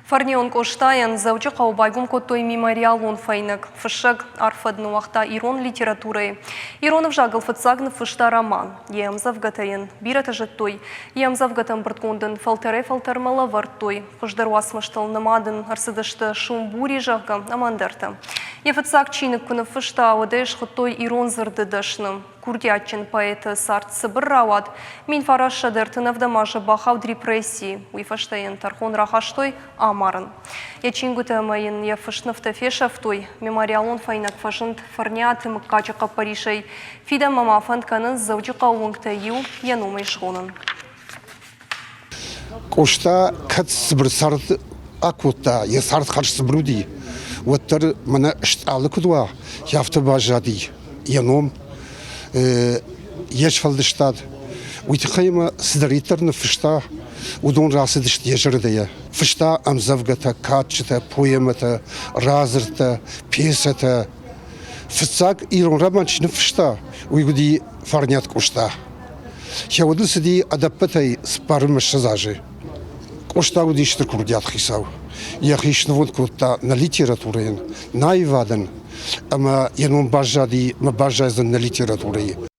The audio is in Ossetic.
Фӕрнион Къостайӕн Дзӕуджыхъӕуы байгом кодтой мемориалон фӕйнӕг. Фыссӕг арфӕд ныууагъта ирон литературӕйы. Ирон ӕвзагыл фыццаг ныффыста роман. Йӕ ӕмдзӕвгӕтӕ йын бирӕтӕ зыдтой. Йӕ ӕмдзӕвгӕтӕ ӕмбырдгонд ын фӕлтӕрӕй-фӕлтӕрмӕ лӕвӕрдтой. Хуыздӕр уацмыстыл нымад ын ӕрцыдысты Сумбури, зӕгъгӕ, ӕмӕ ӕндӕртӕ. Йӕ фыццаг чиныг куы ныффыста, уӕд ӕй схуыдтой ирон дзырды дӕсны. Курдиатджын поэты цард цыбыр рауад, 1937 азы бахауд репрессийы, уый фӕстӕ йын тӕрхон рахастой амарын. Йӕ чингуытӕ ӕмӕ йын йӕ фыстнывтӕ фесӕфтой, мемориалон фӕйнӕг фӕзынд Фӕрниаты мыггаджы хъӕппӕрисӕй. Фидӕнмӕ ма фӕнд кӕнынц Дзӕуджыхъӕуы уынгтӕй иу йӕ номӕй схонын. Къоста кӕд цыбыр цард акодта, йӕ цард хӕрз цыбыр уыди, уӕддӕр мӕнӕ стъалы куыд уа, афтӕ баззади йӕ ном, йе сфӕлдыстад. Уый тыххӕй ӕмӕ цыдӕриддӕр ныффыста, уыдон рацыдысты йӕ зӕрдӕйӕ. Фыста ӕмдзӕвгӕтӕ, кадджытӕ, поэмӕтӕ, радзырдтӕ, пьесӕтӕ. Фыццаг ирон роман чи ныффыста, уый уыди Фӕрниат Къоста. Йӕ уды цыди ӕдӕппӕтӕй цыппар 20 азы. Къоста уыди стыр курдиат хицау. Йӕхи снывонд кодта нӕ литературӕйӕн, нӕ аивадӕн, ӕмӕ йӕ ном баззади мӕ баззайдзӕн нӕ литературӕйы.